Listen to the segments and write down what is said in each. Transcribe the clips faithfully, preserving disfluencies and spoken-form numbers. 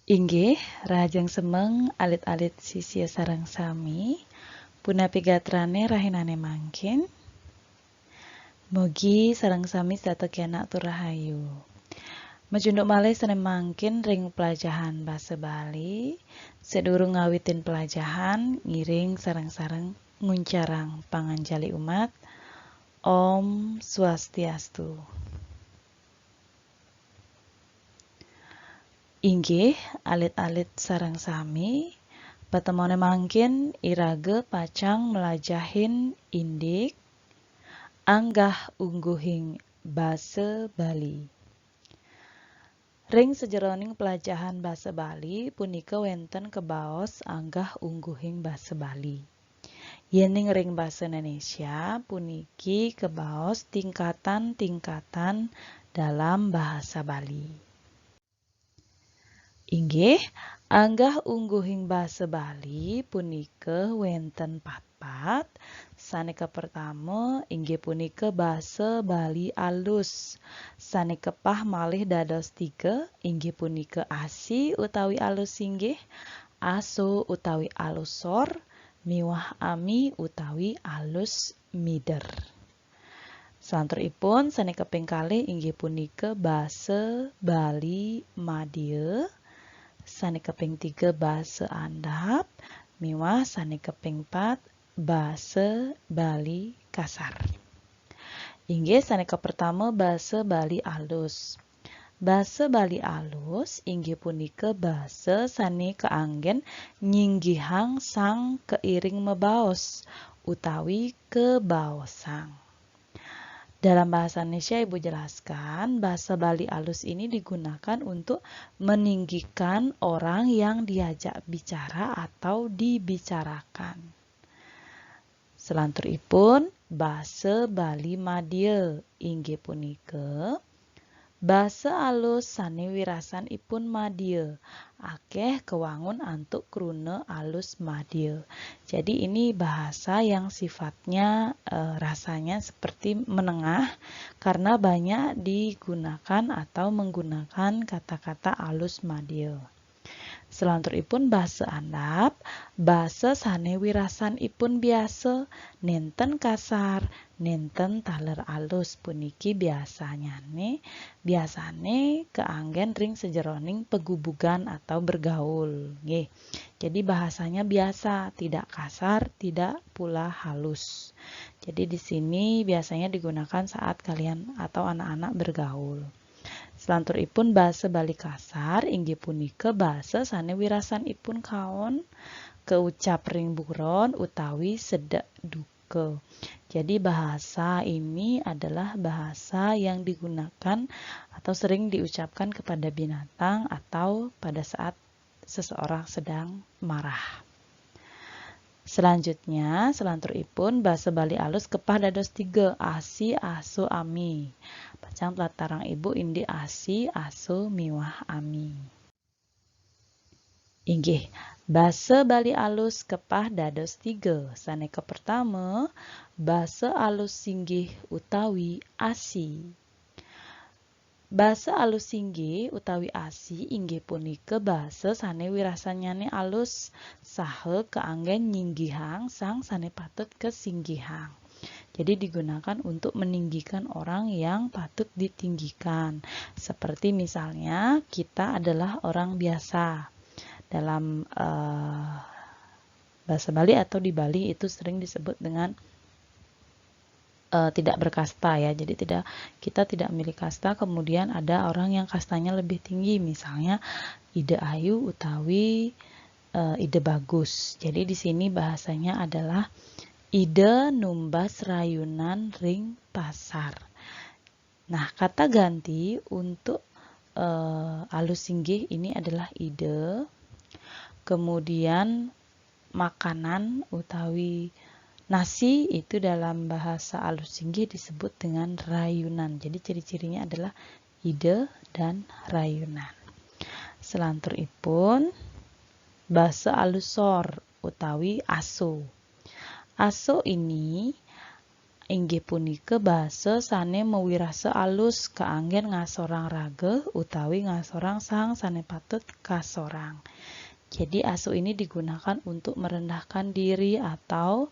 Inggih, rahajeng semeng alit-alit sisia sareng sami. Punapi gatrane rahinane mangkin? Mugi sareng sami setata kenak tur rahayu. Majunduk malih sane mangkin ring pelajahan basa Bali. Sedurung ngawitin pelajahan, ngiring sareng-sareng nguncarang panganjali umat. Om Swastiastu. Inggih, alit-alit sareng sami, patemone mangkin iraga pacang mlajahin indik anggah ungguhing basa Bali. Ring sajeroning pelajahan basa Bali punika wenten kabaos anggah ungguhing basa Bali. Yening ring basa Indonesia puniki kabaos tingkatan-tingkatan dalam bahasa Bali. Inggih, anggah ungguhing basa Bali punika wenten patpat. Sane kapertama inggih punika basa Bali alus. Sane kepah malih dados tiga, inggih punika asi utawi alus singgih, aso utawi alus sor, miwah ami utawi alus mider. Salanturipun sane kaping kalih inggih punika basa Bali Madya, sane kaping tiga basa andap, miwah sane kaping pat basa Bali kasar. Inggih sane kapertama basa Bali alus. Basa Bali alus inggih punika basa sane kaanggen nyinggihang sang kairing mabaos utawi kabaosang. Dalam bahasa Indonesia, Ibu jelaskan, bahasa Bali alus ini digunakan untuk meninggikan orang yang diajak bicara atau dibicarakan. Salanturipun, basa Bali Madya inggih punika basa alus sane wirasanipun madya, akeh kawangun antuk kruna alus madya. Jadi ini bahasa yang sifatnya, eh, rasanya seperti menengah karena banyak digunakan atau menggunakan kata-kata alus madya. Salanturipun basa andap, basa sane wirasanipun biasa, nenten kasar, nenten taler alus puniki biasanyane, biasane kaanggen ring sajeroning pagubugan atau bergaul, nggih. Jadi bahasanya biasa, tidak kasar, tidak pula halus. Jadi di sini biasanya digunakan saat kalian atau anak-anak bergaul. Salanturipun basa Bali kasar inggih punika basa sane wirasanipun kaon, kaucap ring buron utawi sedek duka. Jadi bahasa ini adalah bahasa yang digunakan atau sering diucapkan kepada binatang atau pada saat seseorang sedang marah. Selanjutnya, salanturipun basa Bali alus kepah dados tiga, asi, aso, ami. Pacang tlatarang ibu indik asi, aso, miwah ami. Inggih, basa Bali alus kepah dados tiga. Sane kapertama, basa alus singgih utawi asi. Basa alus singgih utawi asi inggih punika basa sane wirasannyane alus saha kaanggen nyinggihang sang sane patut kasinggihang. Jadi digunakan untuk meninggikan orang yang patut ditinggikan. Seperti misalnya kita adalah orang biasa. Dalam eh, bahasa Bali atau di Bali itu sering disebut dengan eh, tidak berkasta ya. Jadi tidak, kita tidak memiliki kasta, kemudian ada orang yang kastanya lebih tinggi, misalnya Ida Ayu utawi eh, Ida Bagus. Jadi di sini bahasanya adalah Ida numbas rayunan ring pasar. Nah, kata ganti untuk eh, alus singgih ini adalah Ida. Kemudian makanan utawi nasi itu dalam bahasa alus singgih disebut dengan rayunan. Jadi ciri-cirinya adalah Ida dan rayunan. Salanturipun basa alus sor utawi aso. Aso ini inggih punika basa sane mawirasa alus kaanggen ngasorang raga utawi ngasorang sang sane patut kasorang. Jadi aso ini digunakan untuk merendahkan diri atau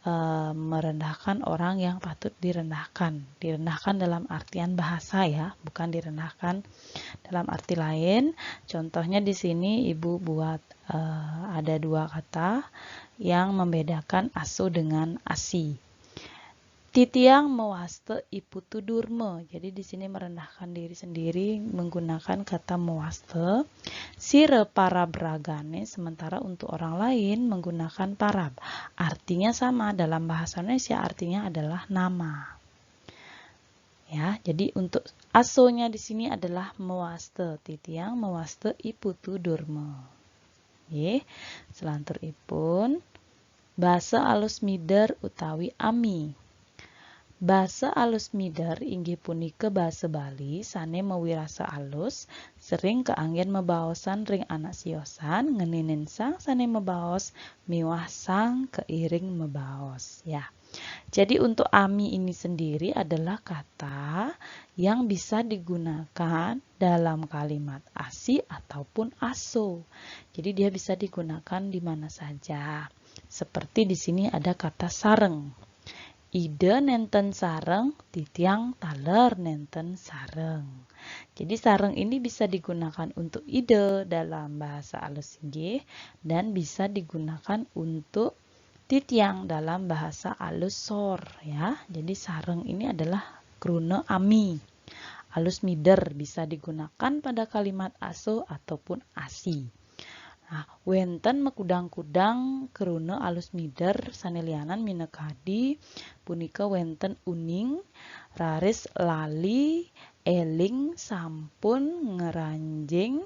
eh, merendahkan orang yang patut direndahkan. Direndahkan dalam artian bahasa ya, bukan direndahkan dalam arti lain. Contohnya di sini Ibu buat eh, ada dua kata yang membedakan aso dengan asi. Titiang mawasta iputu durma. Jadi di sini merendahkan diri sendiri menggunakan kata mawasta. Sira parab ragane, sementara untuk orang lain menggunakan parab. Artinya sama, dalam bahasa Indonesia artinya adalah nama. Ya, jadi untuk asonya di sini adalah mawasta. Titiang mawasta iputu durma. Nggih, selanturipun basa alus mider utawi ami. Basa alus mider inggih punika basa Bali sane mawirasa alus, sering kaanggen mabaosan ring anak siosan, ngeninin sang sane mabaos miwah sang kairing mabaos. Ya. Jadi untuk ami ini sendiri adalah kata yang bisa digunakan dalam kalimat asi ataupun aso. Jadi dia bisa digunakan di mana saja. Seperti di sini ada kata sareng. Ida nenten sareng, titiang taler nenten sareng. Jadi sareng ini bisa digunakan untuk ida dalam bahasa alus inggih dan bisa digunakan untuk titiang dalam bahasa alus sor ya. Jadi sareng ini adalah kruna ami. Alus mider bisa digunakan pada kalimat aso ataupun asi. Nah, wenten makudang-kudang kruna alus mider sane lianan minakadi punika wenten uning, raris lali, eling, sampun, ngranjing,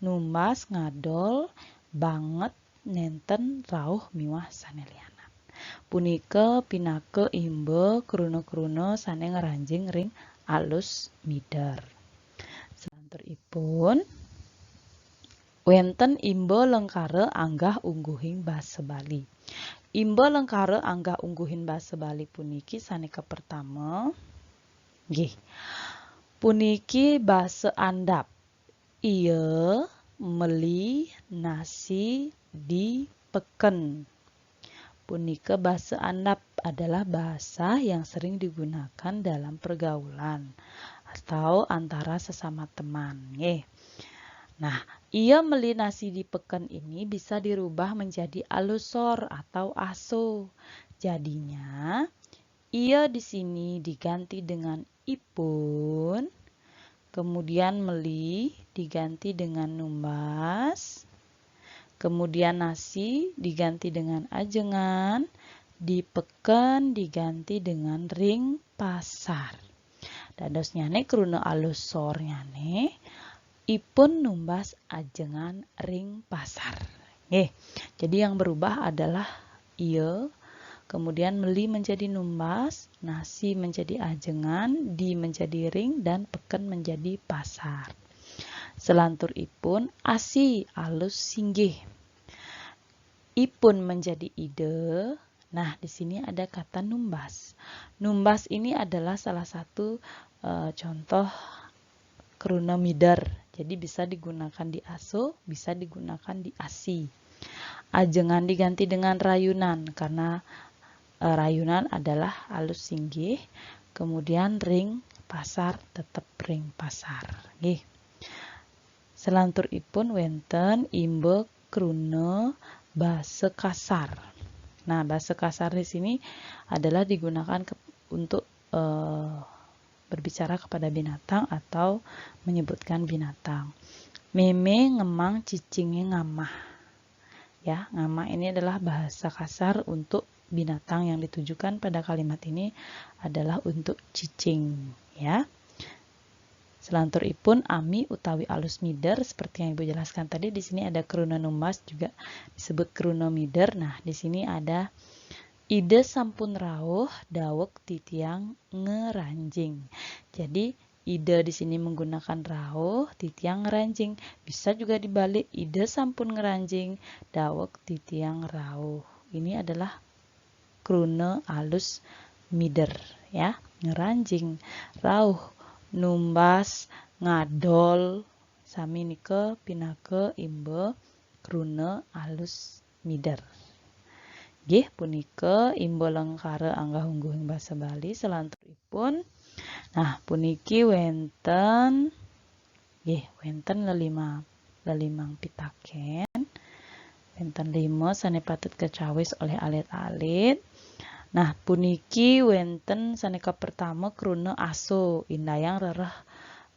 numbas, ngadol, banget, nenten, rauh miwah sane lianan. Punika pinaka imba kruna-kruna sane ngranjing ring alus mider. Selanturipun wenten imba lengkara anggah ungguhing basa Bali. Imba lengkara anggah ungguhing basa Bali puniki sane kapertama nggih puniki basa andap. Ia meli nasi di peken. Punika basa andap adalah bahasa yang sering digunakan dalam pergaulan atau antara sesama teman. Nggih. Nah, ia meli nasi di peken ini bisa dirubah menjadi alusor atau aso. Jadinya, ia di sini diganti dengan ipun, kemudian meli diganti dengan numbas, kemudian nasi diganti dengan ajengan, di peken diganti dengan ring pasar. Dadosnyane kruna alusornyane ipun numbas ajengan ring pasar. Nggih. Jadi yang berubah adalah ia, kemudian meli menjadi numbas, nasi menjadi ajengan, di menjadi ring, dan peken menjadi pasar. Selanturipun asi alus singgih. Ipun menjadi ida. Nah, di sini ada kata numbas. Numbas ini adalah salah satu eh, contoh kruna mider. Jadi bisa digunakan di aso, bisa digunakan di asi. Ajengan diganti dengan rayunan karena eh, rayunan adalah alus singgih. Kemudian ring pasar tetap ring pasar. Nggih. Selanturipun wenten imba kruna basa kasar. Nah, basa kasar di sini adalah digunakan ke, untuk eh, berbicara kepada binatang atau menyebutkan binatang. Meme ngemang cicinge ngamah. Ya, ngamah ini adalah bahasa kasar untuk binatang yang ditujukan pada kalimat ini adalah untuk cicing, ya. Selanturipun ami utawi alus mider seperti yang Ibu jelaskan tadi, di sini ada kruna numbas juga disebut kruna mider. Nah, di sini ada ida sampun rauh daweg titiang ngranjing. Jadi ida di sini menggunakan rauh, titiang ngranjing. Bisa juga dibalik, ida sampun ngranjing daweg titiang rauh. Ini adalah kruna alus mider, ya, ngranjing, rauh, numbas, ngadol, sami nika pinaka imba kruna alus mider. Nggih, punika imba lengkara anggah-ungguhing basa Bali. Salanturipun, nah, puniki wenten, nggih, wenten lelima-, lelimang pitaken. Wenten lima sane patut kacawis olih alit-alit. Nah, puniki wenten sane kapertama kruna aso, indayang rereh,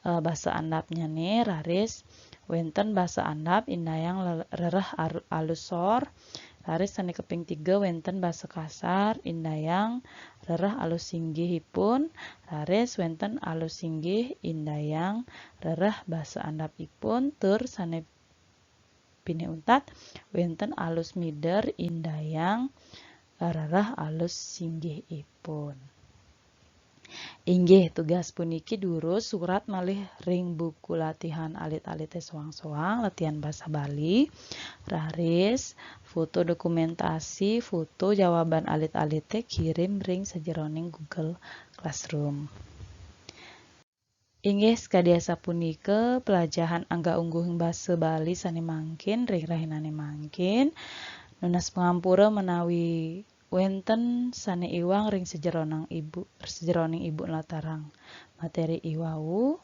eh, basa andapnyane, raris wenten basa andap indayang le-, rereh ar-, alus sor, raris sane kaping tiga wenten basa kasar indayang rereh alus singgihipun, raris wenten alus singgih indayang rereh basa andapipun, tur sane pinih untat wenten alus mider indayang rereh alus singgihipun. Inggih, tugas puniki durus surat malih ring buku latihan alit-alite soang-soang, latihan basa Bali. Raris, foto dokumentasi, foto jawaban alit-alite kirim ring sajeroning Google Classroom. Inggih, sakadi asapunika pelajahan anggah-ungguhing basa Bali sane mangkin ring rahinane mangkin. Nunas pangampura menawi wenten sane iwang ring sajeroning ibu, sajeroning ibu nlatarang materi iwau.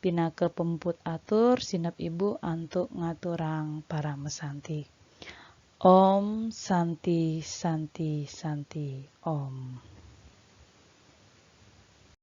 Pinaka pamuput atur, sineb ibu antuk ngaturang paramasanti. Om Santi, Santi, Santi, Om.